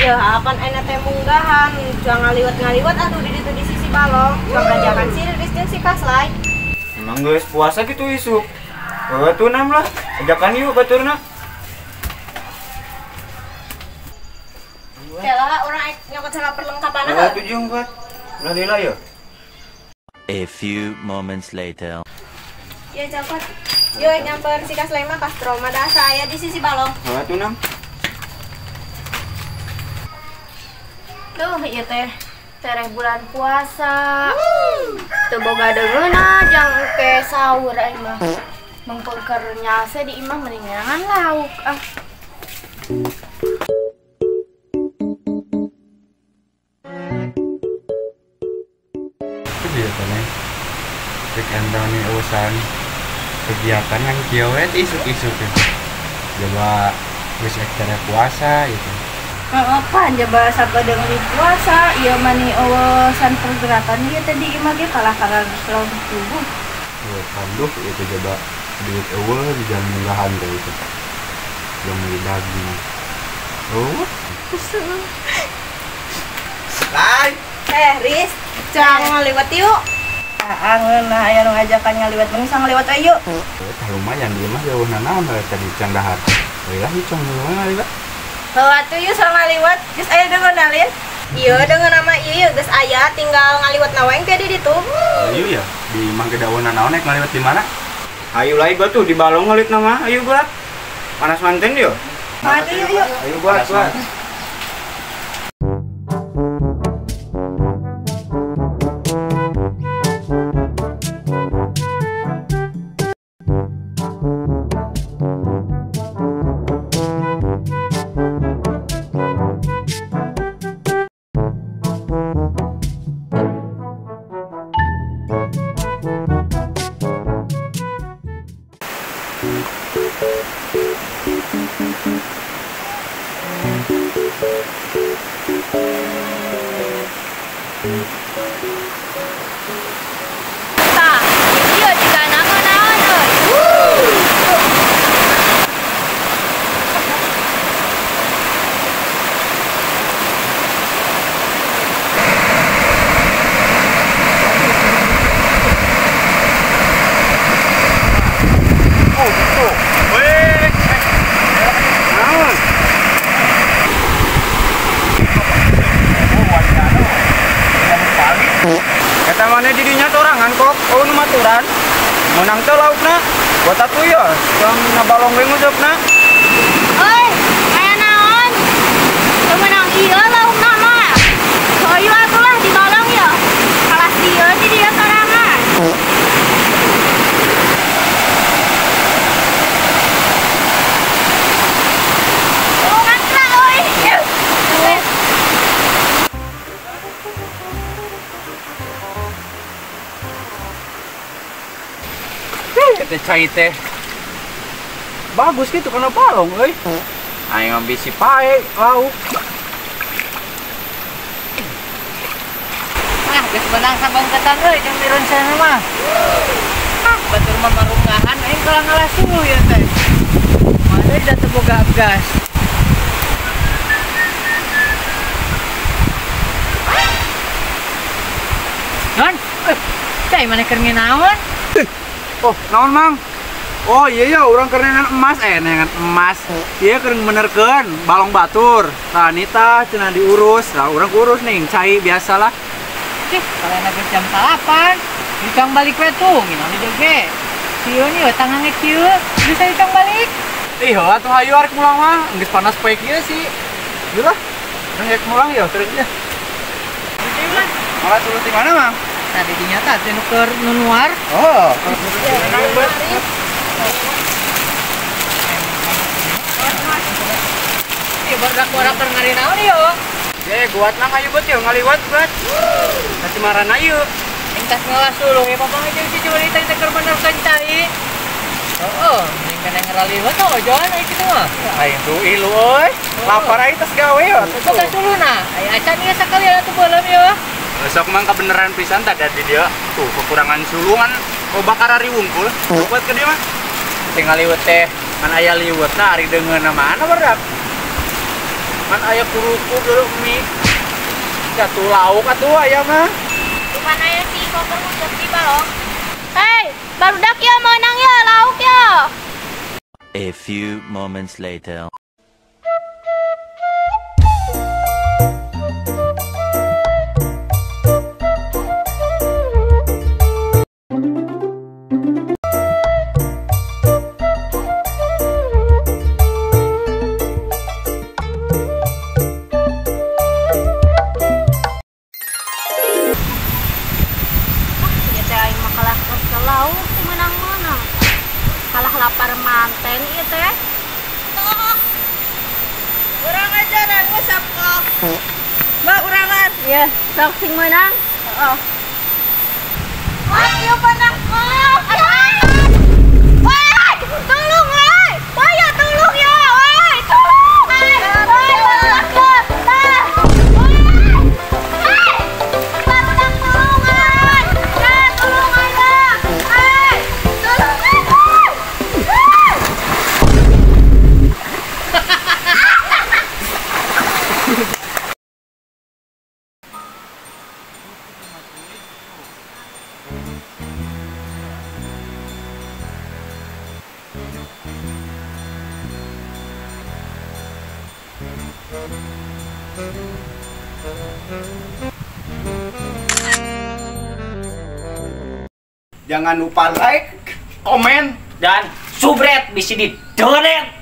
Ya apan ayeuna teh munggahan, jangan ngaliwat-ngaliwat atuh di ditu di sisi balong. Jangan jangan si Riris jeung si Kaslay. Emang geus puasa gitu isuk. Heuh atuh nam lah, ajakan yuk baturna. Kela urang nyokot salah perlengkapan heuh. Atuh jeung buat. Ulah lila ya. A few moments later. Ya cokot. Yo nyamper si Kaslay mah Castro mah dah saya di sisi balong. Heuh atuh nam. Duh, ieu teh tereh bulan puasa. Teu boga deungeuna jang ke sahur aing mah. Mengpengker nyase di imah mendingan lauk ah. Itu dia teh. Cek endang nih urusan kegiatan yang kieu we isuk-isuk. Coba geus tereh puasa gitu. Pan jaba sabadeung di puasa ieu mah ni eueusan pergerakan ieu teh di imah ge kalah kana selalu tubuh. Eueuh panduh ieu teh jaba duit eueuh di jam munggahan teh itu. Jam beli daging. Oh. Lai. Riz, jangan ngaliwat yuk. Angeun lah aya nu ngajakan ngaliwat mending sang ngaliwat we yuk. Tah lumayan di imah jauhna naon tadi can dahar. Euy lah cong ngaliwat. Heuh atuh yuk sama ngaliwat, geus aya deungeun alin. Ieu deungeun nama ieu geus aya tinggal ngaliwat na wae engke di ditu. Ayo ya, di imah ge daunna naon nek ngaliwat di mana? Ayo lain gua tuh di balong ngaliwat nama, ayo gua. Panas manten yo. Atuh yuk yuk. Ayo gua gua. Tah, ieu jika nama naon euy. Oh, gitu. Weh. Naon? Eta mana didinya sorangan kok, oh nu maturan. Menang teh laukna, buat atuh ya, tong nabalong we ngusupna. Euy, aya naon? Teu meunang ieu laukna mah. Hayu atuh lah di balong ya. Kalah ieu di dieu sorangan. Tulungan lah euy. Teh cai teh bagus gitu karena balong euy. Aing ngambil si pae lauk. Ah, geus menang sabangketan euy jeung mireunseuna mah. Ah, batur mah marunggahan aing kalah ngalah suluh ya teh. Mana da teu boga gas. Non, cai mana keur naon? Oh, naon Mang? Oh iya ya, urang keur neangan emas, neangan emas. Iya keur benerkeun balong batur. Tah nita cenah diurus. Lah urang urus nih, cai biasalah. Cih, kalian geus jam 8. Dicang balik we tuh, nginong di joge. Sieun ieu tangange kieu, bisa dicang balik. Ih, heuh atuh hayu arek mulang mah, geus panas poe kieu sih. Yeuh lah, urang rek mulang ya, terus ya. Malah suluh di mana, Mang? Tadi dinyata teh nu keur nunuar. Oh. Ieu barudak orang keur ngari naon ieu? Ye, guat mah hayu bet yeuh ngaliwat buat. Kasih marana yeuh. Entas ngalah suluh ya papa jeung si Juli teh keur benerkeun cai. Heeh, mending kana ngaraliwat oh ojoan ai kitu mah. Aing tuh ilu euy. Lapar aing tos gawe yo. Sok suluna. Aya acan ieu sakalian atuh beuleum ieu. Sok mang kebeneran pisan tak di dia tuh kekurangan sulungan loba karari wungkul buat ke dia mah tinggal liwet teh man aya liwetna ari deungeunna mana barudak. Kan aya kerupuk dulu mie. Jatuh lauk atuh aya mah. Bukan aya si koper ngujep di balong. Hei, barudak ya meunang ya lauk ya. A few moments later. Ieu teh aing mah kalah kesel lauk teu meunang-meunang. Kalah lapar manten ieu teh. Tok. Urang ajaran ngusap kok. Mbak urangan. Iya, sok sing meunang. Heeh. Wah, ieu menang kok. Woi, tolong woi. Woi, ya tolong ya, woi, tolong. Woi, barudak tah. Woi. Hei, barudak tulungan. Tah, tulungan dah. Hei, tulungan. Woi. Jangan lupa like, komen, Dan subret bisa didonet.